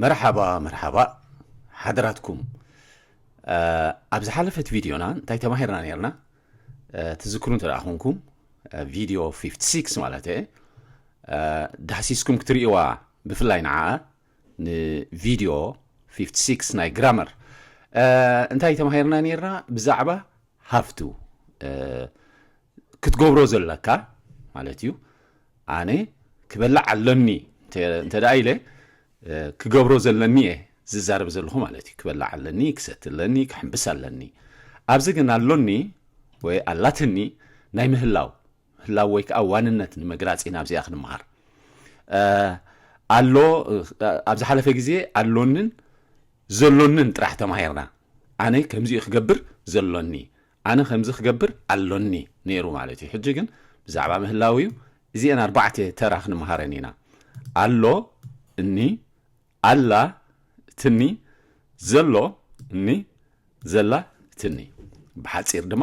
መርሓባ መርሓባ ሓደራትኩም። ኣብ ዝሓለፈት ቪድዮና እንታይ ተማሂርና ነርና? ትዝክሩ እንተ ደኣ ኮንኩም፣ ቪድዮ ፊፍቲ ሲክስ ማለት እየ፣ ዳህሲስኩም ክትርእይዋ፣ ብፍላይ ንዓኣ ንቪድዮ ፊፍቲ ሲክስ ናይ ግራመር እንታይ ተማሂርና ነርና? ብዛዕባ ሃፍቱ ክትገብሮ ዘለካ ማለት እዩ። ኣነ ክበላዕ ኣለኒ እንተ ደኣ ኢለ ክገብሮ ዘለኒ እየ ዝዛረብ ዘለኹ ማለት እዩ። ክበላዕ ኣለኒ፣ ክሰቲ ኣለኒ፣ ክሕምብስ ኣለኒ። ኣብዚ ግን ኣሎኒ ወይ ኣላትኒ ናይ ምህላው፣ ምህላው ወይ ከዓ ዋንነት ንምግላፅ ኢና ኣብዚኣ ክንመሃር። ኣሎ፣ ኣብ ዝሓለፈ ግዜ ኣሎንን ዘሎንን ጥራሕ ተማሂርና። ኣነ ከምዚኡ ክገብር ዘሎኒ፣ ኣነ ከምዚ ክገብር ኣሎኒ ነይሩ ማለት እዩ። ሕጂ ግን ብዛዕባ ምህላው እዩ። እዚአን ኣርባዕተ ተራ ክንመሃረን ኢና። ኣሎ እኒ፣ ኣላ ትኒ፣ ዘሎ እኒ፣ ዘላ ትኒ። ብሓፂር ድማ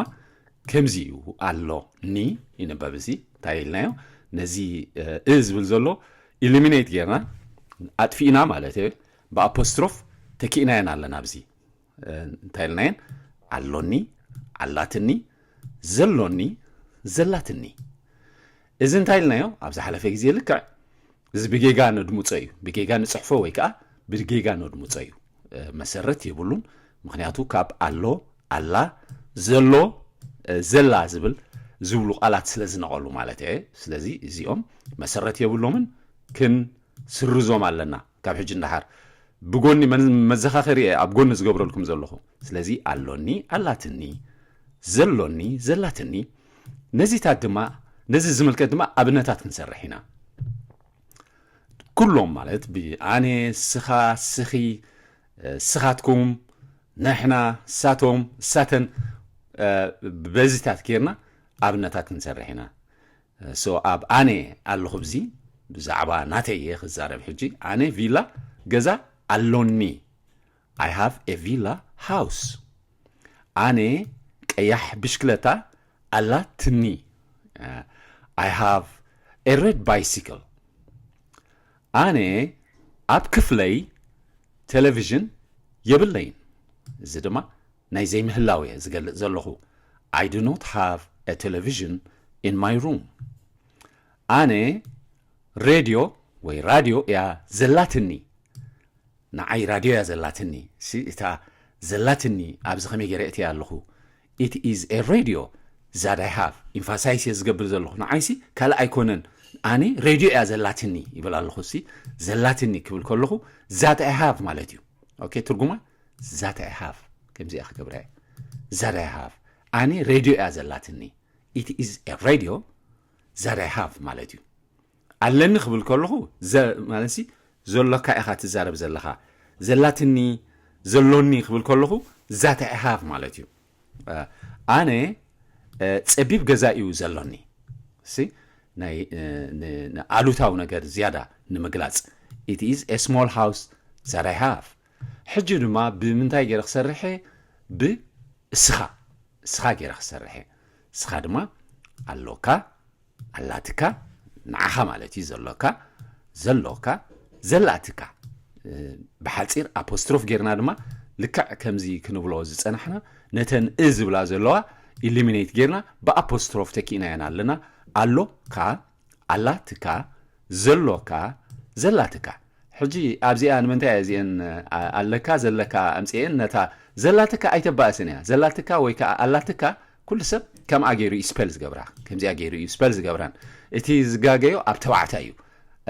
ከምዚ እዩ። ኣሎ ኒ ይንበብ። እዚ እንታይ ኢልናዮ? ነዚ እ ዝብል ዘሎ ኢሊሚኔት ጌርና፣ ኣጥፊእና ማለት እዩ። ብኣፖስትሮፍ ተኪእናየን ኣለና ኣብዚ እንታይ ኢልናየን? ኣሎኒ፣ ኣላትኒ፣ ዘሎኒ፣ ዘላትኒ። እዚ እንታይ ኢልናዮ? ኣብ ዝሓለፈ ግዜ ልክዕ እዚ ብጌጋ ነድምጾ እዩ። ብጌጋ ንጽሕፎ ወይ ከዓ ብጌጋ ነድምጾ እዩ። መሰረት የብሉን። ምክንያቱ ካብ ኣሎ፣ ኣላ፣ ዘሎ፣ ዘላ ዝብል ዝብሉ ቃላት ስለ ዝነቐሉ ማለት እየ። ስለዚ እዚኦም መሰረት የብሎምን፣ ክንስርዞም ኣለና ካብ ሕጂ እንዳሓር። ብጎኒ መን-፣ መዘኻኸሪ እየ ኣብ ጎኒ ዝገብረልኩም ዘለኹ። ስለዚ ኣሎኒ፣ ኣላትኒ፣ ዘሎኒ፣ ዘላትኒ። ነዚታት ድማ፣ ነዚ ዝምልከት ድማ ኣብነታት ክንሰርሕ ኢና። ኩሎም ማለት ብኣነ፣ ስኻ፣ ስኺ፣ ስኻትኩም፣ ንሕና፣ ሳቶም፣ ሳተን፣ በዚታት ጌርና ኣብነታት ክንሰርሕ ኢና። ሶ ኣብ ኣነ ኣለኹ ብዚ ብዛዕባ ናተይ እየ ክዛረብ ሕጂ። ኣነ ቪላ ገዛ ኣሎኒ። I have a villa house። ኣነ ቀያሕ ብሽክለታ ኣላትኒ። I have a red bicycle። ኣነ ኣብ ክፍለይ ቴሌቪዥን የብለይን። እዚ ድማ ናይ ዘይምህላው እየ ዝገልጽ ዘለኹ። I do not have a television in my room። ኣነ ሬድዮ ወይ ራድዮ እያ ዘላትኒ። ንዓይ ራድዮ እያ ዘላትኒ። ሲ እታ ዘላትኒ ኣብዚ ከመይ ገይረ እትያ ኣለኹ? It is a radio that I have። ኢንፋሳይስ እየ ዝገብር ዘለኹ። ንዓይሲ ካልእ ኣይኮነን። ኣነ ሬድዮ እያ ዘላትኒ ይብል ኣለኹ። ሲ ዘላትኒ ክብል ከለኹ that I have ማለት እዩ። ኦኬ፣ ትርጉማ that I have ከምዚኣ ክገብራ እየ። That I have። ኣነ ሬድዮ እያ ዘላትኒ። It is a radio that I have ማለት እዩ። ኣለኒ ክብል ከለኹ ዘ-፣ ማለት ሲ ዘሎካ ኢኻ ትዛረብ ዘለኻ። ዘላትኒ፣ ዘሎኒ ክብል ከለኹ that I have ማለት እዩ። ኣነ ጸቢብ ገዛ እዩ ዘሎኒ። ሲ ናይ፣ ን-፣ ንኣሉታዊ ነገር ዝያዳ ንምግላጽ፣ it is a small house that I have። ሕጂ ድማ ብምንታይ ገይረ ክሰርሐ? ብእስኻ፣ እስኻ ገይረ ክሰርሐ። እስኻ ድማ ኣሎካ፣ ኣላትካ፣ ንዓኻ ማለት እዩ። ዘሎካ፣ ዘሎካ፣ ዘላትካ። ብሓጺር ኣፖስትሮፍ ጌርና ድማ ልክዕ ከምዚ ክንብሎ ዝጸናሕና፣ ነተን እ ዝብላ ዘለዋ ኢሊሚኔት ጌርና ብኣፖስትሮፍ ተኪእናየን ኣለና። ኣሎካ፣ ኣላትካ፣ ዘሎካ፣ ዘላትካ። ሕጂ ኣብዚኣ ንምንታይ እየ እዚአን፣ ኣ-፣ ኣለካ፣ ዘለካ ኣምጺኤን? ነታ ዘላትካ ኣይተባእስን እያ። ዘላትካ ወይ ከዓ ኣላትካ ኩሉ ሰብ ከምኣ ገይሩ እዩ ስፐል ዝገብራ። ከምዚኣ ገይሩ እዩ ስፐል ዝገብራን። እቲ ዝጋገዮ ኣብ ተባዕታይ እዩ።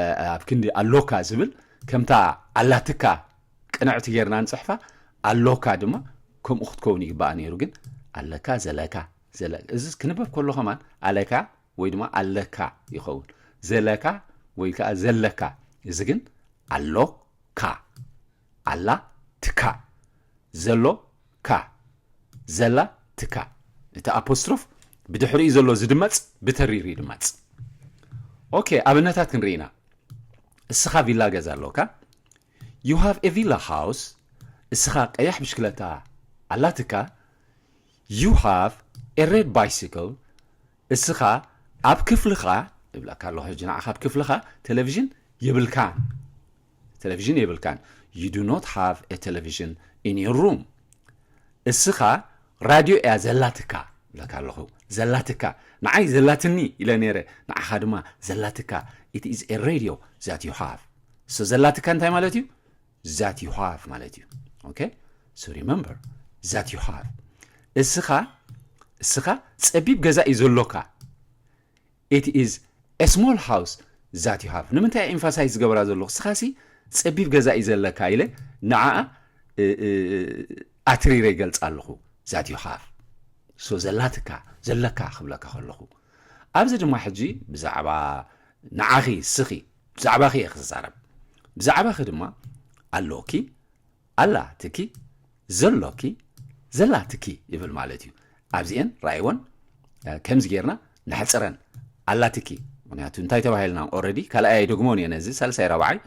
እ፣ ኣብ ክንዲ ኣሎካ ዝብል ከምታ ኣላትካ ቅንዕቲ ጌርና ንጽሕፋ፣ ኣሎካ ድማ ከምኡ ክትከውን ይግባኣ ነይሩ። ግን ኣለካ፣ ዘለካ፣ ዘለ-፣ እዚ ክንበብ ከሎ ከማን ኣለካ ወይ ድማ ኣለካ ይኸውን። ዘለካ ወይ ከዓ ዘለካ። እዚ ግን ኣሎካ፣ ኣላ ትካ፣ ዘሎ ካ፣ ዘላ ትካ። እቲ ኣፖስትሮፍ ብድሕሪኡ ዘሎ ዝድመጽ ብተሪር ይድመጽ። ኦኬ፣ ኣብነታት ክንርኢ ኢና። እስኻ ቪላ ገዛ ኣሎካ። You have a villa house። እስኻ ቀያሕ ብሽክለታ ኣላትካ። You have a red bicycle። እስኻ ኣብ ክፍልኻ፣ እብለካ ኣለኹ ሕጂ ንዓኻ፣ ኣብ ክፍልኻ ቴሌቪዥን የብልካን። ቴሌቪዥን የብልካን። You do not have a television in your room። እስኻ ራድዮ እያ ዘላትካ ብለካ ኣለኹ። ዘላትካ፣ ንዓይ ዘላትኒ ኢለ ነይረ፣ ንዓኻ ድማ ዘላትካ። It is a radio that you have። So ዘላትካ እንታይ ማለት እዩ? That you have ማለት እዩ። Okay? So remember that you have። እስኻ እስኻ ጸቢብ ገዛ እዩ ዘሎካ። It is a small house that you have። ንምንታይ emphasize ዝገብራ ዘለኹ? እስኻሲ ጸቢብ ገዛ እዩ ዘለካ ኢለ ንዓኣ ኣትሪረ ይገልጻ ኣለኹ። That you have። So ዘላትካ ዘለካ ክብለካ ከለኹ፣ ኣብዚ ድማ ሕጂ ብዛዕባ ንዓኺ እስኺ ብዛዕባኺ እየ ክዛረብ። ብዛዕባኺ ድማ ኣሎኪ፣ ኣላትኪ፣ ዘሎኪ፣ ዘላትኪ ይብል ማለት እዩ። ኣብዚኤን ራእይወን ከምዚ ጌርና ነሕፅረን። ኣላትኪ፣ ምክንያቱ እንታይ ተባሂልና? Already ካልኣይ ኣይደግሞን እየ ነዚ፣ ሳልሳይ ራብዓይ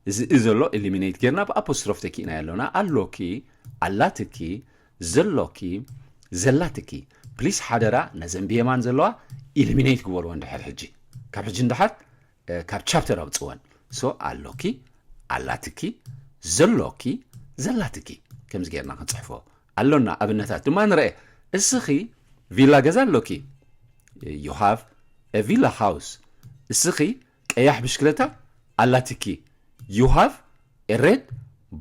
እዚ እ ዘሎ eliminate ጌርና ብኣፖስትሮፍ ተኪእና ኣለና። ኣሎኪ፣ ኣላትኪ፣ ዘሎኪ፣ ዘላትኪ። ፕሊስ ሓደራ ነዘን ብየማን ዘለዋ eliminate ግበርወን ድሕር ሕጂ፣ ካብ ሕጂ ንድሓር ካብ ቻፕተር ኣውፅወን። So ኣሎኪ፣ ኣላትኪ፣ ዘሎኪ፣ ዘላትኪ፣ ከምዚ ጌርና ክንፅሕፎ ኣሎና። ኣብነታት ድማ ንርአ። እስኺ ቪላ ገዛ ኣሎኪ፣ you have a villa house። እስኺ ቀያሕ ብሽክለታ ኣላትኪ፣ you have a red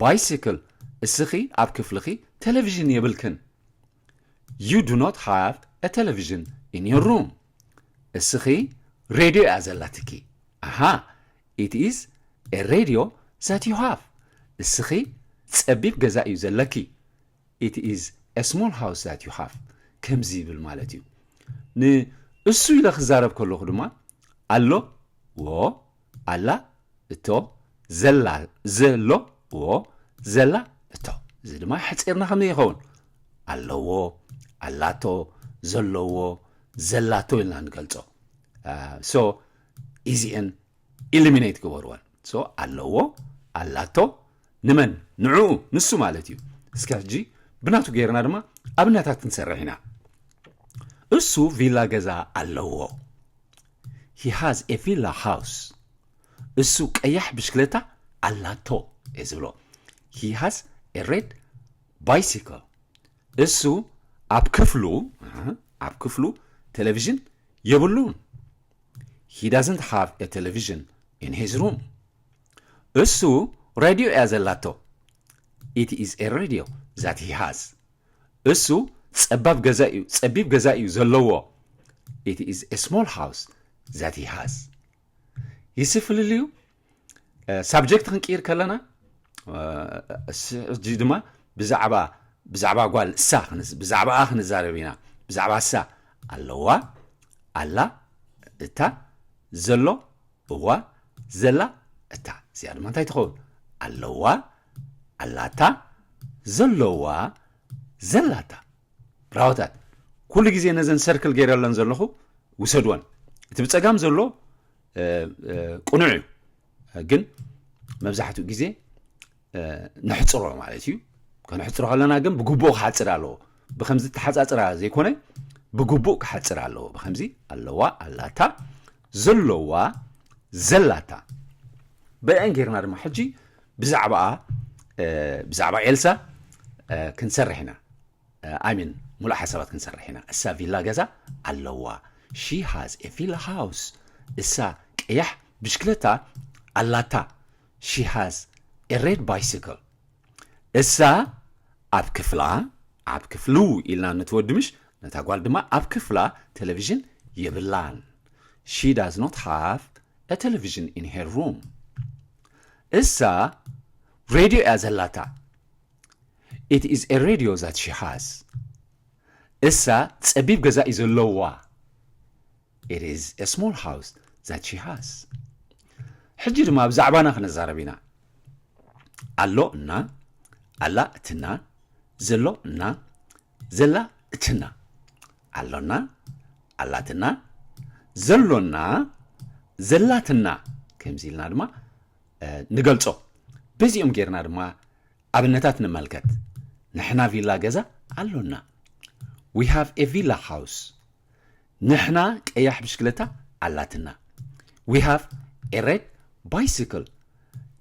bicycle። እስኺ ኣብ ክፍልኺ ቴሌቪዥን የብልክን። You do not have a television in your room። እስኺ ሬድዮ እያ ዘላትኪ። ኣሃ፣ it is a radio that you have። እስኺ ጸቢብ ገዛ እዩ ዘለኪ። It is a small house that you have። ከምዚ ይብል ማለት እዩ። ንእሱ ኢለ ክዛረብ ከለኹ ድማ ኣሎ፣ ዎ፣ ኣላ፣ እቶ፣ ዘላ፣ ዘሎ፣ ዎ፣ ዘላ፣ እቶ። እዚ ድማ ሕፂርና ከመይ ይኸውን? ኣለዎ፣ ኣላቶ፣ ዘለዎ፣ ዘላቶ ኢልና ንገልጾ። So ኢዚኤን ኢሊሚኔት ግበርወን። So ኣለዎ፣ ኣላቶ፣ ንመን? ንዕኡ፣ ንሱ ማለት እዩ። እስከ ሕጂ ብናቱ ጌርና ድማ ኣብነታት ክንሰርሕ ኢና። እሱ ቪላ ገዛ ኣለዎ። He has a villa house። እሱ ቀያሕ ብሽክለታ ኣላቶ እየ ዝብሎ። He has a red bicycle። እሱ ኣብ ክፍሉ ኣብ ክፍሉ ቴሌቪዥን የብሉን። He doesn't have a television in his room። እሱ ሬድዮ እያ ዘላቶ። It is a radio that he has። እሱ ጸባብ ገዛ እዩ፣ ጸቢብ ገዛ እዩ ዘለዎ። It is a small house that he has። ይሲ ፍልልዩ ሳብጀክት ክንቅይር ከለና ሕጂ ድማ ብዛዕባ ብዛዕባ ጓል እሳ ብዛዕባኣ ክንዛረብ ኢና። ብዛዕባ እሳ ኣለዋ፣ ኣላ፣ እታ፣ ዘሎ፣ እዋ፣ ዘላ፣ እታ። እዚኣ ድማ እንታይ ትኸውን? ኣለዋ፣ ኣላታ፣ ዘለዋ፣ ዘላታ። ብራወታት ኩሉ ግዜ ነዘን ሰርክል ገይረለን ዘለኹ ውሰድወን። እቲ ብጸጋም ዘሎ ቅኑዕ እዩ፣ ግን መብዛሕትኡ ግዜ ነሕፅሮ ማለት እዩ። ከነሕፅሮ ከለና ግን ብግቡእ ክሓፅር ኣለዎ። ብከምዚ ተሓፃፅራ ዘይኮነ ብግቡእ ክሓፅር ኣለዎ። ብከምዚ ኣለዋ፣ ኣላታ፣ ዘለዋ፣ ዘላታ። ብአን ጌርና ድማ ሕጂ ብዛዕባኣ ብዛዕባ ኤልሳ ክንሰርሕ ኢና። I mean ሙሉእ ሓሳባት ክንሰርሕ ኢና። እሳ ቪላ ገዛ ኣለዋ። She has a villa house። እሳ ቀያሕ ብሽክለታ ኣላታ። She has a red bicycle። እሳ ኣብ ክፍላ፣ ኣብ ክፍሉ ኢልና ነቲ ወዲ ምሽ፣ ነታ ጓል ድማ ኣብ ክፍላ ቴሌቪዥን የብላን። She does not have a television in her room። እሳ ሬድዮ እያ ዘላታ። It is a radio that she has። እሳ ጸቢብ ገዛ እዩ ዘለዋ። It is a small house that she has። ሕጂ ድማ ብዛዕባና ክንዛረብ ኢና። ኣሎ እና፣ ኣላ እትና፣ ዘሎ እና፣ ዘላ እትና። ኣሎና፣ ኣላትና፣ ዘሎና፣ ዘላትና። ከምዚ ኢልና ድማ ንገልጾ። በዚኦም ጌርና ድማ ኣብነታት ንመልከት። ንሕና ቪላ ገዛ ኣሎና። We have a villa house። ንሕና ቀያሕ ብሽክለታ ኣላትና። We have a red bicycle።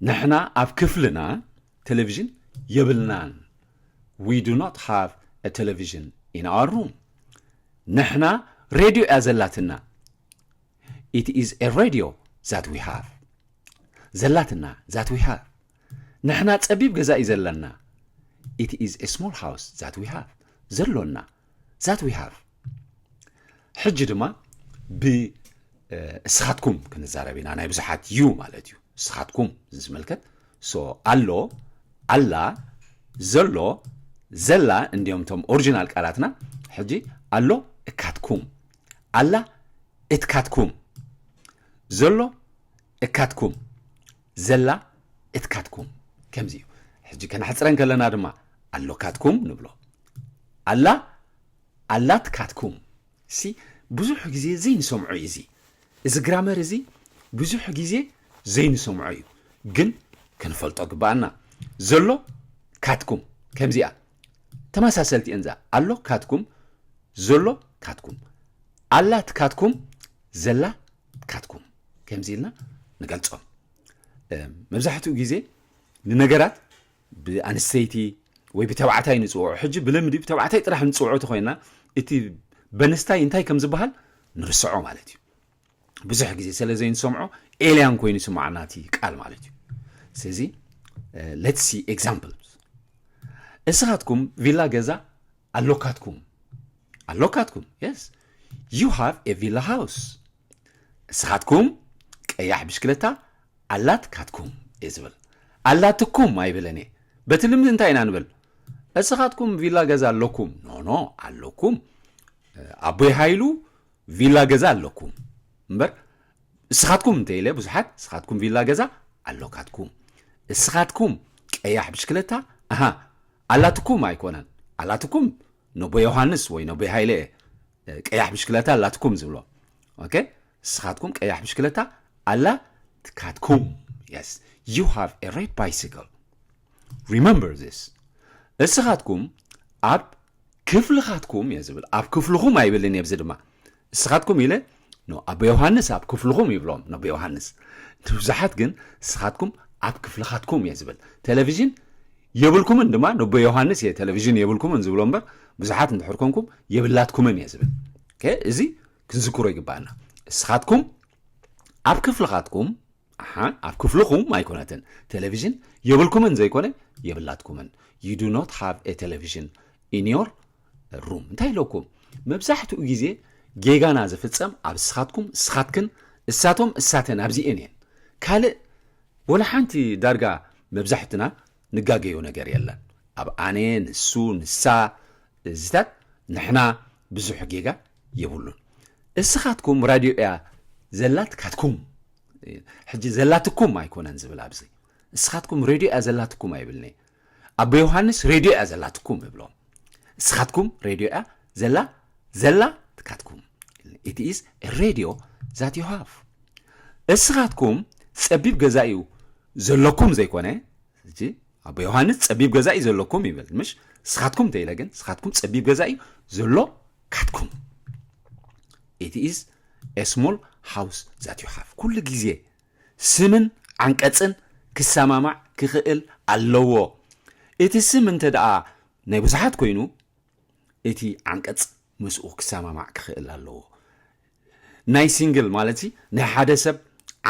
ንሕና ኣብ ክፍልና ቴሌቪዥን የብልናን። We do not have a television in our room. ንሕና ሬድዮ እያ ዘላትና። It is a radio that we have. ዘላትና፣ that we have። ንሕና ጸቢብ ገዛ እዩ ዘለና። It is a small house that we have. ዘሎና፣ that we have። ሕጂ ድማ ብ እስኻትኩም ክንዛረብ ኢና። ናይ ብዙሓት you ማለት እዩ። እስኻትኩም ዝምልከት። So ኣሎ፣ ኣላ፣ ዘሎ፣ ዘላ እንዲዮም እቶም ኦሪጂናል ቃላትና። ሕጂ ኣሎ እካትኩም፣ ኣላ እትካትኩም፣ ዘሎ እካትኩም፣ ዘላ እትካትኩም። ከምዚ እዩ። ሕጂ ከነሕፅረን ከለና ድማ ኣሎካትኩም ንብሎ። ኣላ ኣላትካትኩም። ሲ ብዙሕ ግዜ ዘይንሰምዖ እዩ እዚ። እዚ ግራመር እዚ ብዙሕ ግዜ ዘይንሰምዖ እዩ፣ ግን ክንፈልጦ ግባኣና። ዘሎ ካትኩም ከምዚኣ ተመሳሰልቲ እንዛ ኣሎ ካትኩም፣ ዘሎ ካትኩም፣ ኣላት ካትኩም፣ ዘላ ካትኩም ከምዚ ኢልና ንገልጾም። መብዛሕትኡ ግዜ ንነገራት ብኣንስተይቲ ወይ ብተባዕታይ ንፅውዖ። ሕጂ ብልምዲ ብተባዕታይ ጥራሕ ንፅውዖ ተኮይና እቲ በንስታይ እንታይ ከም ዝበሃል ንርስዖ ማለት እዩ። ብዙሕ ግዜ ስለ ዘይንሰምዖ ኤልያን ኮይኑ ይስማዓና እቲ ቃል ማለት እዩ። ስለዚ let's see examples። እስኻትኩም ቪላ ገዛ ኣሎካትኩም፣ ኣሎካትኩም። Yes, you have a villa house። እስኻትኩም ቀያሕ ብሽክለታ ኣላትካትኩም እየ ዝብል። ኣላትኩም ኣይብልን እየ። በቲ ልምዲ እንታይ ኢና ንብል? እስኻትኩም ቪላ ገዛ ኣለኩም። ኖ ኖ፣ ኣለኩም። ኣቦይ ሃይሉ ቪላ ገዛ ኣለኩም እምበር እስኻትኩም እንተ ኢለ ብዙሓት እስኻትኩም ቪላ ገዛ ኣሎካትኩም። እስኻትኩም ቀያሕ ብሽክለታ፣ ኣሃ፣ ኣላትኩም ኣይኮነን። ኣላትኩም ነቦ ዮሃንስ ወይ ነቦ ሃይለ ቀያሕ ብሽክለታ ኣላትኩም ዝብሎ። ኦኬ፣ እስኻትኩም ቀያሕ ብሽክለታ ኣላትካትኩም። Yes, you have a red bicycle. Remember this. እስኻትኩም ኣብ ክፍልኻትኩም እየ ዝብል። ኣብ ክፍልኹም ኣይብልን እየ። ኣብዚ ድማ እስኻትኩም ኢለ ኖ፣ ኣቦ ዮሃንስ ኣብ ክፍልኹም ይብሎም፣ ነቦ ዮሃንስ። ብዙሓት ግን እስኻትኩም ኣብ ክፍልኻትኩም እየ ዝብል። ቴሌቪዥን የብልኩምን ድማ ነቦ ዮሃንስ እየ ቴሌቪዥን የብልኩምን ዝብሎ እምበር ብዙሓት እንድሕር ኮንኩም የብላትኩምን እየ ዝብል። ኦኬ፣ እዚ ክንዝክሮ ይግባኣና። እስኻትኩም ኣብ ክፍልኻትኩም፣ ኣሓ፣ ኣብ ክፍልኹም ኣይኮነትን። ቴሌቪዥን የብልኩምን ዘይኮነ የብላትኩምን። You do not have a television in your room። እንታይ ኢለኩም? መብዛሕትኡ ግዜ ጌጋና ዝፍጸም ኣብ እስኻትኩም፣ እስኻትክን፣ እሳቶም፣ እሳተን ኣብዚኤን እየን። ካልእ ወላ ሓንቲ ዳርጋ መብዛሕትና ንጋገዮ ነገር የለን። ኣብ ኣነ፣ ንሱ፣ ንሳ፣ እዚታት ንሕና ብዙሕ ጌጋ የብሉን። እስኻትኩም ራድዮ እያ ዘላትካትኩም። ሕጂ ዘላትኩም ኣይኮነን ዝብል ኣብዚ። እስኻትኩም ሬድዮ እያ ዘላትኩም ኣይብልኒ። ኣቦ ዮሃንስ ሬድዮ እያ ዘላትኩም ይብሎም። እስኻትኩም ሬድዮ እያ ዘላ፣ ዘላ ትካትኩም። It is a radio that you have። እስኻትኩም ጸቢብ ገዛ እዩ ዘለኩም ዘይኮነ፣ ሕጂ ኣቦ ዮሃንስ ጸቢብ ገዛ እዩ ዘለኩም ይብል። ምሽ እስኻትኩም እንተ ኢለ ግን እስኻትኩም ጸቢብ ገዛ እዩ ዘሎ ካትኩም። It is a small house that you have። ኩሉ ግዜ ስምን ዓንቀጽን ክሰማማዕ ክኽእል ኣለዎ። እቲ ስም እንተ ደኣ ናይ ብዙሓት ኮይኑ እቲ ዓንቀጽ ምስኡ ክሰማማዕ ክኽእል ኣለዎ። ናይ ሲንግል ማለት ናይ ሓደ ሰብ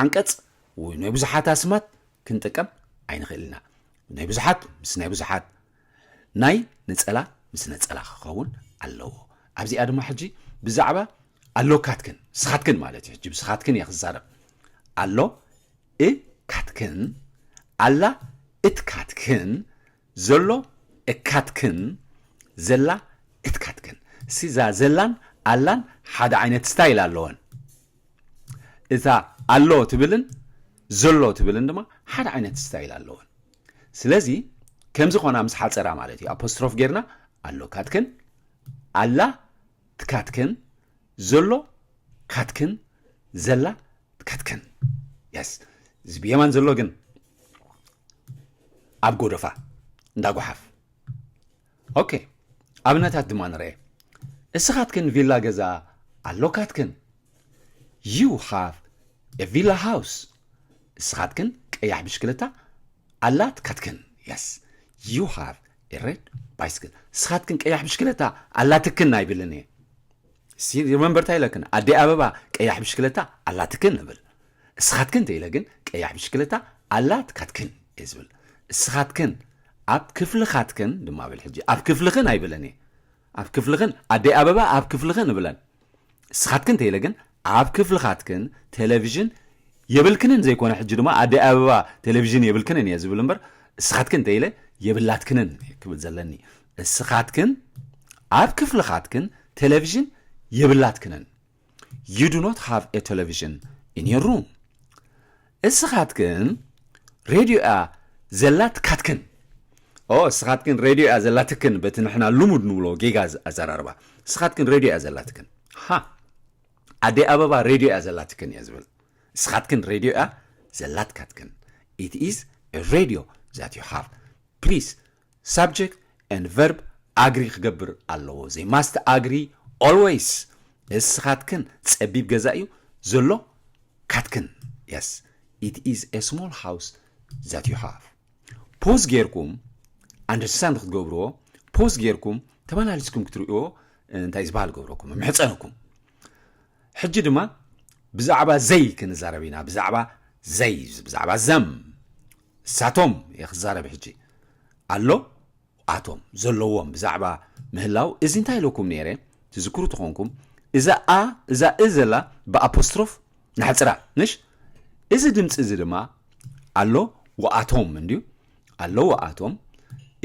ዓንቀጽ ወይ ናይ ብዙሓት ኣስማት ክንጥቀም ኣይንኽእል ኢና። ናይ ብዙሓት ምስ ናይ ብዙሓት፣ ናይ ነጸላ ምስ ነጸላ ክኸውን ኣለዎ። ኣብዚኣ ድማ ሕጂ ብዛዕባ ኣሎካትክን ስኻትክን ማለት እዩ። ሕጂ ብስኻትክን እየ ክዛረብ። ኣሎ እካትክን፣ ኣላ እትካትክን፣ ዘሎ እካትክን፣ ዘላ እትካትክን። እዛ ዘላን ኣላን ሓደ ዓይነት ስታይል ኣለወን። እታ ኣሎ ትብልን ዘሎ ትብልን ድማ ሓደ ዓይነት ስታይል ኣለወን። ስለዚ ከምዚ ኮና ምስ ሓጸራ ማለት እዩ። ኣፖስትሮፍ ጌርና ኣሎ ካትክን፣ ኣላ ትካትክን፣ ዘሎ ካትክን፣ ዘላ ካትክን። የስ፣ እዚ ብየማን ዘሎ ግን ኣብ ጎደፋ እንዳ ጓሓፍ። ኦኬ፣ ኣብነታት ድማ ንርአ። እስኻትክን ቪላ ገዛ ኣሎካትክን። You have a villa house። እስኻትክን ቀያሕ ብሽክለታ ኣላትካትክን። Yes, you have a red bicycle. እስኻትክን ቀያሕ ብሽክለታ ኣላትክን ኣይብልን እየ። ሲ ሪመምበር እንታይ ኢለክን? ኣደይ ኣበባ ቀያሕ ብሽክለታ ኣላትክን እብል። እስኻትክን እንተ ኢለ ግን ቀያሕ ብሽክለታ ኣላትካትክን እየ ዝብል። እስኻትክን ኣብ ክፍልኻትክን ድማ ብል። ሕጂ ኣብ ክፍልኽን ኣይብልን እየ። ኣብ ክፍልኽን ኣደይ ኣበባ ኣብ ክፍልኽን እብለን። እስኻትክን እንተ ኢለ ግን ኣብ ክፍልኻትክን ቴሌቪዥን የብልክንን ዘይኮነ ሕጂ ድማ ኣደይ ኣበባ ቴሌቪዥን የብልክንን እየ ዝብል እምበር እስኻትክን እንተ ኢለ የብላትክንን እየ ክብል ዘለኒ። እስኻትክን ኣብ ክፍልኻትክን ቴሌቪዥን የብላትክንን። You do not have a television in your room. እስኻትክን ሬድዮ እያ ዘላትካትክን። ኦ እስኻትክን ሬድዮ እያ ዘላትክን በቲ ንሕና ልሙድ ንብሎ ጌጋ ኣዘራርባ። እስኻትክን ሬድዮ እያ ዘላትክን። ሃ ኣደይ ኣበባ ሬድዮ እያ ዘላትክን እየ ዝብል። እስኻትክን ሬድዮ እያ ዘላትካትክን። It is a radio that you have. Please, subject and verb agree ክገብር ኣለዎ። They must agree always. እስኻትክን ጸቢብ ገዛ እዩ ዘሎ ካትክን። Yes, it is a small house that you have. ፖዝ ጌርኩም ኣንደርስታንድ ክትገብርዎ ፖዝ ጌርኩም ተመላሊስኩም ክትርእዎ እንታይ ዝበሃል ገብረኩም ምሕፀነኩም። ሕጂ ድማ ብዛዕባ ዘይ ክንዛረብ ኢና። ብዛዕባ ዘይ ብዛዕባ ዘም እሳቶም እየ ክዛረብ ሕጂ። ኣሎ ኣቶም ዘለዎም ብዛዕባ ምህላው እዚ እንታይ ኢለኩም ነይረ ትዝክሩ ተኾንኩም እዛ ኣ እዛ እ ዘላ ብኣፖስትሮፍ ናሕፅራ ንሽ እዚ ድምፂ እዚ ድማ ኣሎ ወኣቶም እንድዩ ኣሎ ወኣቶም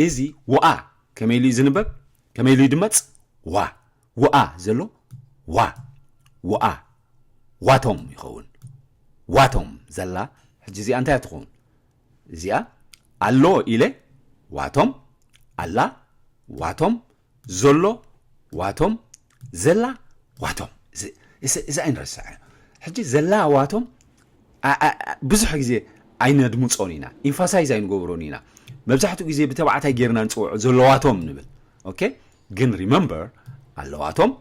እዚ ወኣ ከመይ ኢሉ እዩ ዝንበብ ከመይ ኢሉ ይድመፅ ዋ ወኣ ዘሎ ዋ ወኣ ዋቶም ይኸውን ዋቶም ዘላ ሕጂ እዚኣ እንታይ ትኸውን እዚኣ ኣሎ ኢለ ዋቶም ኣላ ዋቶም ዘሎ ዋቶም ዘላ ዋቶም እዚ ኣይንረስዐ ሕጂ ዘላ ዋቶም ብዙሕ ግዜ ኣይነድምፆን ኢና ኢንፋሳይዝ ኣይንገብሮን ኢና መብዛሕትኡ ግዜ ብተባዕታይ ጌርና ንፅውዖ ዘለዋቶም ንብል ኦኬ ግን ሪመምበር ኣለዋቶም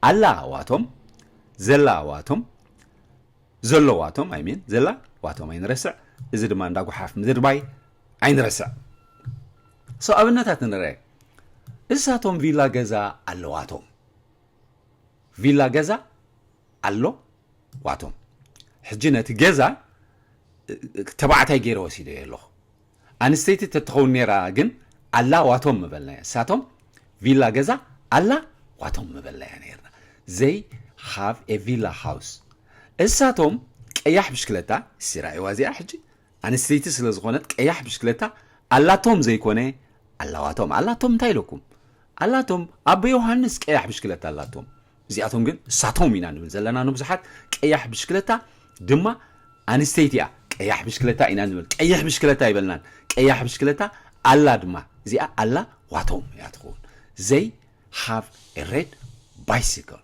ኣላዋቶም ዘላዋቶም ዘለዋቶም ኣይሜን ዘላ ዋቶም ኣይንረስዕ እዚ ድማ እንዳ ጉሓፍ ምድርባይ ኣይንረስዕ ሶ ኣብነታት ንረአ እሳቶም ቪላ ገዛ ኣለዋቶም ቪላ ገዛ ኣሎ ዋቶም ሕጂ ነቲ ገዛ ተባዕታይ ገይረ ወሲደ ኣለኹ ኣንስተይቲ ተትኸውን ነራ ግን ኣላ ዋቶም ምበልናዮ እሳቶም ቪላ ገዛ ኣላ ዋቶም ምበልናያ ነርና ዘይ ሃቭ ኤ ቪላ ሃውስ እሳቶም ቀያሕ ብሽክለታ ሲራይዋ እዚኣ ሕጂ ኣንስተይቲ ስለ ዝኾነት ቀያሕ ብሽክለታ ኣላቶም ዘይኮነ ኣላዋቶም ኣላቶም እንታይ ኢለኩም ኣላቶም ኣቦ ዮሃንስ ቀያሕ ብሽክለታ ኣላቶም እዚኣቶም ግን እሳቶም ኢና ንብል ዘለና ንብዙሓት ቀያሕ ብሽክለታ ድማ ኣንስተይቲ እያ ቀያሕ ብሽክለታ ኢና ንብል ቀይሕ ብሽክለታ ይበልናን ቀያሕ ብሽክለታ ኣላ ድማ እዚኣ ኣላ ዋቶም እያ ትኸውን ዘይ ሃቭ ሬድ ባይሲክል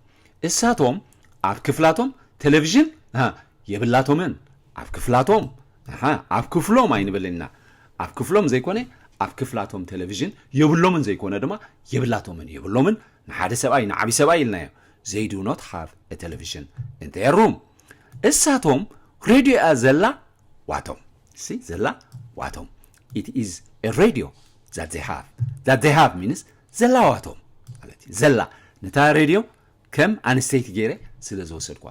እሳቶም ኣብ ክፍላቶም ቴሌቪዥን የብላቶምን ኣብ ክፍላቶም ኣብ ክፍሎም ኣይንበልን ኢና ኣብ ክፍሎም ዘይኮነ ኣብ ክፍላቶም ቴሌቪዥን የብሎምን ዘይኮነ ድማ የብላቶምን የብሎምን ንሓደ ሰብኣይ ንዓቢ ሰብኣይ ኢልናዮ they do not have a television in their room እሳቶም ሬድዮ እያ ዘላ ዋቶም ሲ ዘላ ዋቶም it is a radio that they have that they have means ዘላ ዋቶም ማለት እዩ ዘላ ነታ ሬድዮ ከም ኣንስተይቲ ገይረ ስለ ዝወሰድኳ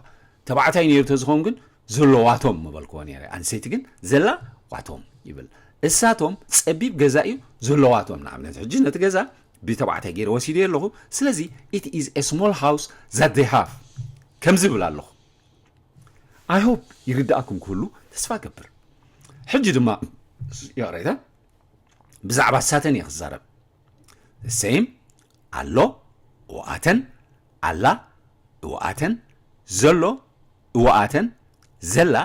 ተባዕታይ ነይሩ ተዝኸውን ግን ዘለዋቶም ምበልክዎ ነይረ ኣንስተይቲ ግን ዘላ ዋቶም ይብል እሳቶም ጸቢብ ገዛ እዩ ዘለዋቶም ንኣብነት ሕጂ ነቲ ገዛ ብተባዕታይ ገይረ ወሲደ ኣለኹ ስለዚ it is a small house that they have ከምዚ ይብል ኣለኹ I hope ይርዳእኩም ክህሉ ተስፋ ገብር ሕጂ ድማ ይቕሬታ ብዛዕባ ሳተን እየ ክዛረብ ሴም ኣሎ እዋኣተን ኣላ እዋኣተን ዘሎ እዋኣተን ዘላ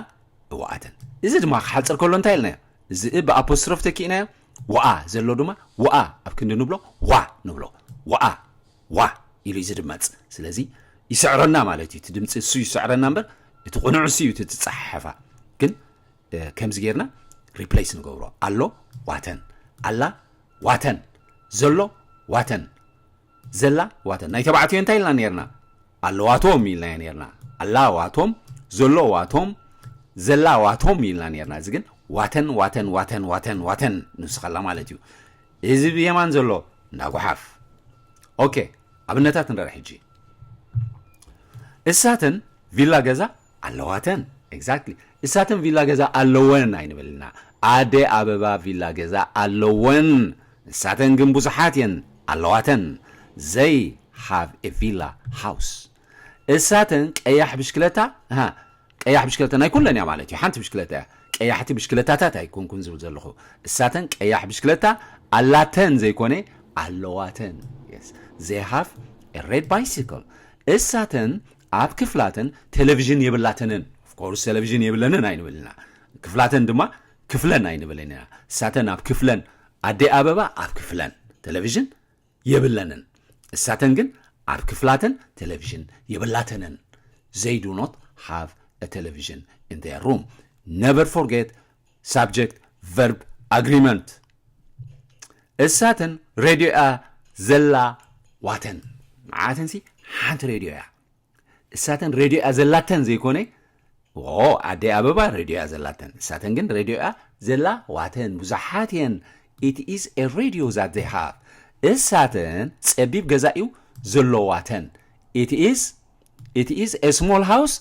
እዋኣተን እዚ ድማ ክሓፅር ከሎ እንታይ ኢልናዮ እዚ እ ብኣፖስትሮፍ ተኪእናዮ ወኣ ዘሎ ድማ ወኣ ኣብ ክንዲ ንብሎ ዋ ንብሎ ወኣ ዋ ኢሉ እዩ ዝድመፅ ስለዚ ይስዕረና ማለት እዩ እቲ ድምፂ እሱ ይስዕረና እምበር እቲ ቁኑዕ እሱ እዩ እቲ ትፀሓሓፋ ግን ከምዚ ጌርና ሪፕሌስ ንገብሮ ኣሎ ዋተን ኣላ ዋተን ዘሎ ዋተን ዘላ ዋተን ናይ ተባዕትዮ እንታይ ኢልና ኔርና ኣለዋቶም ኢልና ኔርና ኣላ ዋቶም ዘሎ ዋቶም ዘላ ዋቶም ኢልና ኔርና እዚ ግን ዋተን ዋተን ዋተን ዋተን ዋተን ንስኸላ ማለት እዩ። እዚ ብየማን ዘሎ እንዳ ጓሓፍ። ኦኬ፣ ኣብነታት ንረር ሕጂ። እሳተን ቪላ ገዛ ኣለዋተን። Exactly። እሳተን ቪላ ገዛ ኣለወን ኣይንበልና። ኣደ ኣበባ ቪላ ገዛ ኣለወን። እሳተን ግን ብዙሓት እየን ኣለዋተን። They have a villa house። እሳተን ቀያሕ ብሽክለታ፣ ሃ፣ ቀያሕ ብሽክለታ ናይ ኩለን እያ ማለት እዩ። ሓንቲ ብሽክለታ እያ። ቀያሕቲ ብሽክለታታት ኣይኮንኩን ዝብል ዘለኹ። እሳተን ቀያሕ ብሽክለታ ኣላተን ዘይኮነ ኣለዋተን። Yes። They have a red bicycle። እሳተን ኣብ ክፍላተን ቴሌቪዥን የብላተንን። Of course ቴሌቪዥን የብለንን ኣይንብልና። ክፍላተን ድማ ክፍለን ኣይንብልን ኢና። እሳተን ኣብ ክፍለን፣ ኣደ ኣበባ ኣብ ክፍለን ቴሌቪዥን የብለንን። እሳተን ግን ኣብ ክፍላተን ቴሌቪዥን የብላተንን። They do not have a television in their room. Never forget subject verb agreement። እሳተን ሬድዮ እያ ዘላ ዋተን። ንዓተንሲ ሓንቲ ሬድዮ እያ። እሳተን ሬድዮ እያ ዘላተን ዘይኮነ፣ ኦ፣ ኣደ ኣበባ ሬድዮ እያ ዘላተን። እሳተን ግን ሬድዮ እያ ዘላ ዋተን። ብዙሓት እየን። It is a radio that they have። እሳተን ጸቢብ ገዛ እዩ ዘለዋተን። It is, it is a small house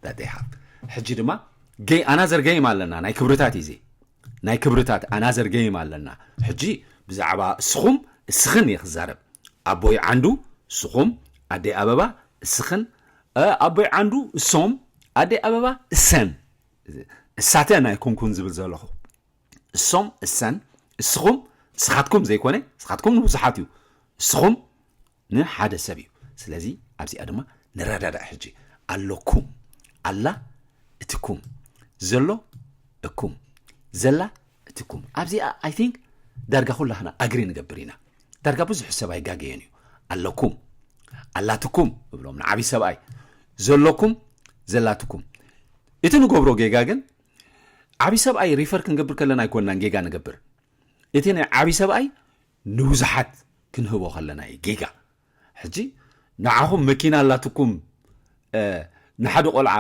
that they have። ሕጂ ድማ ገይ፣ ኣናዘር ገይም ኣለና፣ ናይ ክብርታት እዩ እዚ። ናይ ክብርታት ኣናዘር ገይም ኣለና። ሕጂ ብዛዕባ እስኹም፣ እስኽን እየ ክዛረብ። ኣቦይ ዓንዱ፣ እስኹም፣ ኣደይ ኣበባ፣ እስኽን፣ እ፣ ኣቦይ ዓንዱ፣ እሶም፣ ኣደይ ኣበባ፣ እሰን። እሳተን ኣይኮንኩን ዝብል ዘለኹ። እሶም፣ እሰን፣ እስኹም፣ እስኻትኩም ዘይኮነ፣ እስኻትኩም ንብዙሓት እዩ። እስኹም ንሓደ ሰብ እዩ። ስለዚ ኣብዚኣ ድማ ንረዳዳእ ሕጂ። ኣለኩም፣ ኣላ፣ እትኩም፣ ዘሎ፣ እኩም፣ ዘላ፣ እትኩም። ኣብዚኣ I think ዳርጋ ኩላህና ኣግሪ ንገብር ኢና። ዳርጋ ብዙሕ ሰብ ኣይጋገየን እዩ። ኣለኩም፣ ኣላትኩም እብሎም ንዓብይ ሰብኣይ። ዘሎኩም፣ ዘላትኩም። እቲ ንገብሮ ጌጋ ግን ዓብይ ሰብኣይ ሪፈር ክንገብር ከለና ኣይኮንናን ጌጋ ንገብር። እቲ ናይ ዓብይ ሰብኣይ ንብዙሓት ክንህቦ ከለና እዩ ጌጋ። ሕጂ ንዓኹም መኪና ኣላትኩም፣ እ፣ ንሓደ ቆልዓ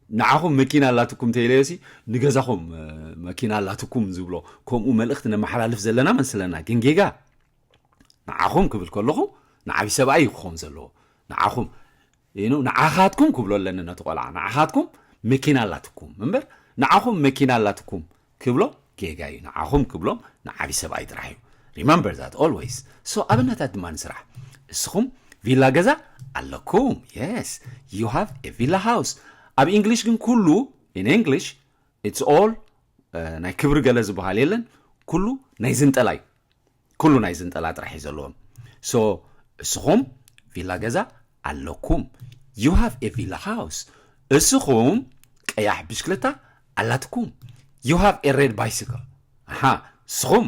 ንዓኹም መኪና ኣላትኩም ተይለዮሲ ንገዛኹም፣ እ፣ መኪና ኣላትኩም ዝብሎ ከምኡ መልእኽቲ ነመሓላልፍ ዘለና መስለና። ግን ጌጋ። ንዓኹም ክብል ከለኹ ንዓብይ ሰብኣይ እዩ ክኸውን ዘለዎ። ንዓኹም፣ you know፣ ንዓኻትኩም ክብሎ ኣለኒ ነቲ ቆልዓ። ንዓኻትኩም መኪና ኣላትኩም እምበር ንዓኹም መኪና ኣላትኩም ክብሎ ጌጋ እዩ። ንዓኹም ክብሎም ንዓብይ ሰብኣይ ጥራሕ እዩ። Remember that always። So ኣብነታት ድማ ንስራሕ። እስኹም ቪላ ገዛ ኣለኩም። Yes, you have a villa house። ኣብ ኢንግሊሽ ግን ኩሉ፣ in English, it's all፣ እ፣ ናይ ክብሪ ገለ ዝበሃል የለን። ኩሉ ናይ ዝንጠላ እዩ። ኩሉ ናይ ዝንጠላ ጥራሕ እዩ ዘለዎም። So እስኹም ቪላ ገዛ ኣለኩም። You have a villa house። እስኹም ቀያሕ ብሽክለታ ኣላትኩም። You have a red bicycle። ኣሓ፣ እስኹም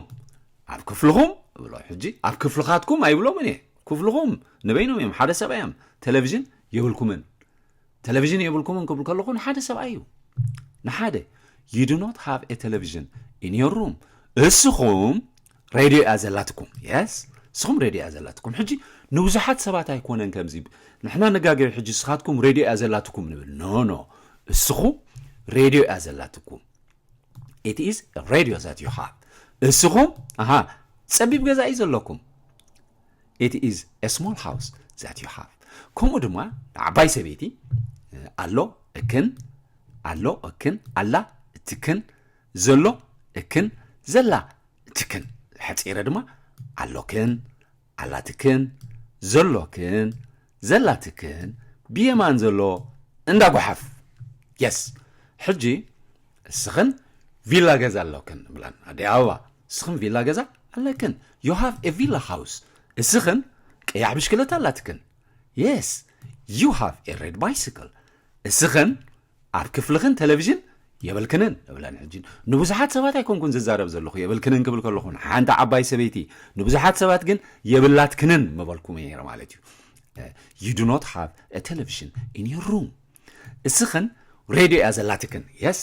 ኣብ ክፍልኹም እብሎ። ሕጂ ኣብ ክፍልኻትኩም ኣይብሎምን እየ። ክፍልኹም ንበይኖም እዮም፣ ሓደ ሰብኣይ እዮም። ቴሌቪዥን የብልኩምን። ቴሌቪዥን የብልኩምን ክብል ከለኹ ንሓደ ሰብኣይ እዩ። ንሓደ። You do not have a television in your room። እስኹም ሬድዮ እያ ዘላትኩም። Yes፣ እስኹም ሬድዮ እያ ዘላትኩም። ሕጂ ንብዙሓት ሰባት ኣይኮነን ከምዚ። ንሕና ንጋገር ሕጂ እስኻትኩም ሬድዮ እያ ዘላትኩም ንብል። No, no። እስኹም ሬድዮ እያ ዘላትኩም። It is a radio that you have። እስኹም፣ ኣሃ፣ ጸቢብ ገዛ እዩ ዘለኩም። It is a small house that you have። ከምኡ ድማ ንዓባይ ሰበይቲ፣ ኣሎ፣ እክን፣ ኣሎ፣ እክን፣ ኣላ፣ እትክን፣ ዘሎ፣ እክን፣ ዘላ፣ እትክን። ሕጺረ ድማ ኣሎክን፣ ኣላትክን፣ ዘሎክን፣ ዘላትክን፣ ብየማን ዘሎ እንዳ ጓሓፍ። Yes። ሕጂ እስኽን ቪላ ገዛ ኣሎክን ንብለን። ኣደይ ኣበባ፣ እስኽን ቪላ ገዛ ኣለክን። You have a villa house። እስኽን ቀያሕ ብሽክለታ ኣላትክን። Yes። You have a red bicycle። እስኽን ኣብ ክፍልኽን ቴሌቪዥን የብልክንን እብለን። ሕጂ ንብዙሓት ሰባት ኣይኮንኩን ዝዛረብ ዘለኹ፣ የብልክንን ክብል ከለኹ ንሓንቲ ዓባይ ሰበይቲ፣ ንብዙሓት ሰባት ግን የብላትክንን ምበልኩም እየ ነይረ ማለት እዩ። You do not have a television in your room። እስኽን ሬድዮ እያ ዘላትክን። Yes።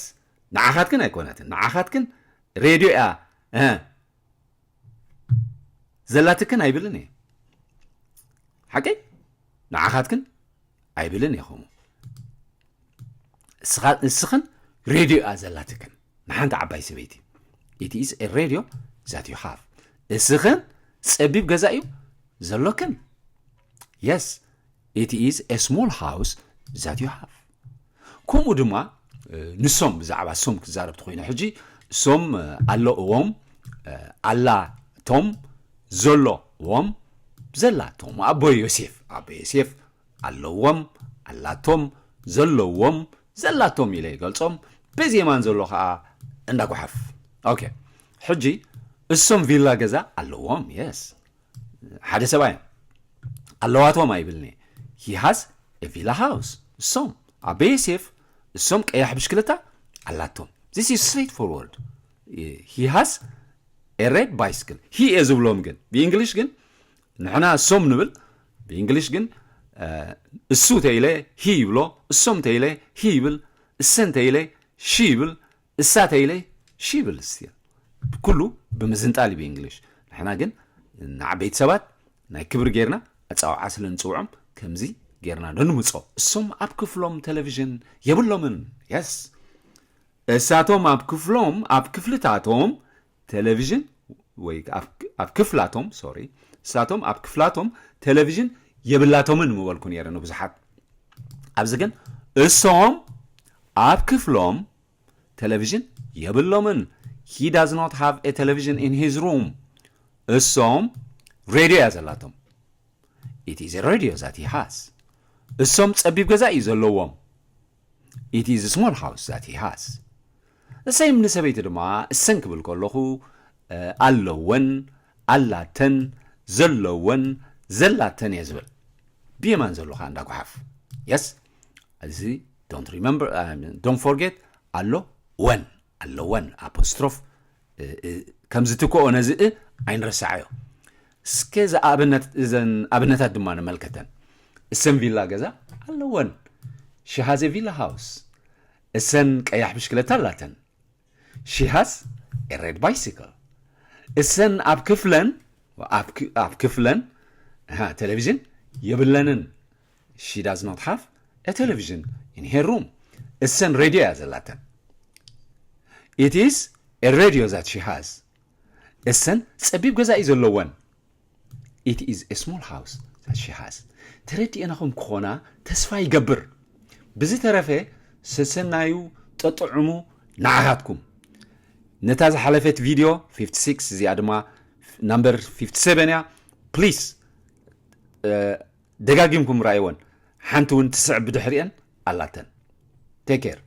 ንዓኻትክን ኣይኮነትን። ንዓኻትክን ሬድዮ እያ፣ እ፣ ዘላትክን ኣይብልን እየ። ሓቀይ? ንዓኻትክን ኣይብልን እየ። ከምኡ እስኻ-፣ እስኽን ሬድዮ እያ ዘላትክን። ንሓንቲ ዓባይ ሰበይቲ። It is a radio that you have. እስኽን ጸቢብ ገዛ እዩ ዘሎክን። Yes, it is a small house that you have. ከምኡ ድማ ንሶም፣ ብዛዕባ ሶም ክዛረብ ተኮይነ ሕጂ፣ ሶም ኣለዎም፣ ኣላቶም፣ ዘሎዎም፣ ዘላቶም። ኣቦ ዮሴፍ ኣቦ ዮሴፍ ኣለዎም፣ ኣላቶም፣ ዘለዎም፣ ዘላቶም ኢለ ይገልጾም። በዚ የማን ዘሎ ከዓ እንዳ ጓሓፍ። ኦኬ፣ ሕጂ እሶም ቪላ ገዛ ኣለዎም። የስ፣ ሓደ ሰብኣይ ኣለዋቶም ኣይብልኒ። He has a villa house። እሶም ኣበ ዮሴፍ እሶም ቀያሕ ብሽክለታ ኣላቶም። This is straight forward. He has a red bicycle። He እየ ዝብሎም ግን ብእንግሊሽ ግን ንሕና እሶም ንብል። ብእንግሊሽ ግን እሱ ተይለ ሂ ይብሎ፣ እሶም ተይለ ሂ ይብል፣ እሰን ተይለ ሺ ይብል፣ እሳ ተይለ ሺ ይብል። ስቲል ኩሉ ብምዝንጣል እዩ ብእንግሊሽ። ንሕና ግን ንዓበይቲ ሰባት ናይ ክብሪ ጌርና ኣጻውዓ ስለ ንጽውዖም ከምዚ ጌርና ዶ ንምጾ። እሶም ኣብ ክፍሎም ቴሌቪዥን የብሎምን። የስ፣ እሳቶም ኣብ ክፍሎም ኣብ ክፍልታቶም ቴሌቪዥን ወይ ኣብ ክፍላቶም ሶሪ እሳቶም ኣብ ክፍላቶም ቴሌቪዥን የብላቶምን ምበልኩ ነይረ ንብዙሓት። ኣብዚ ግን እሶም ኣብ ክፍሎም ቴሌቪዥን የብሎምን። He does not have a television in his room። እሶም ሬድዮ እያ ዘላቶም። It is a radio that he has። እሶም ጸቢብ ገዛ እዩ ዘለዎም። It is a small house that he has። እሰይም ንሰበይቲ ድማ እሰን ክብል ከለኹ ኣለወን፣ ኣላተን፣ ዘለወን፣ ዘላተን እየ ዝብል። ብየማን ዘሎ ከዓ እንዳ ጓሓፍ። የስ፣ እዚ don't remember, don't forget ኣሎ ወን ኣለወን ኣፖስትሮፍ ከምዚ ትክኦ ነዚ እ ኣይንረሳዓዮ። እስከ እዘን ኣብነታት ድማ ንመልከተን። እሰን ቪላ ገዛ ኣለወን። She has a villa house። እሰን ቀያሕ ብሽክለታ ኣላተን። She has a red bicycle። እሰን ኣብ ክፍለን ኣብ ክፍለን ቴሌቪዥን የብለንን። She does not have a television in her room። እሰን ሬድዮ እያ ዘላተን። It is a radio that she has። እሰን ጸቢብ ገዛ እዩ ዘለወን። It is a small house that she has። ተረዲእናኹም ክኾና ተስፋ ይገብር። ብዝተረፈ ሰሰናዩ ጠጥዕሙ ንዓኻትኩም። ነታ ዝሓለፈት ቪድዮ ፊፍቲ ሲክስ፣ እዚኣ ድማ ናምበር ፊፍቲ ሰቨን እያ። ፕሊስ ደጋጊምኩም ራእይወን። ሓንቲ እውን ትስዕብ ብድሕሪአን ኣላተን። ቴክ ኬር።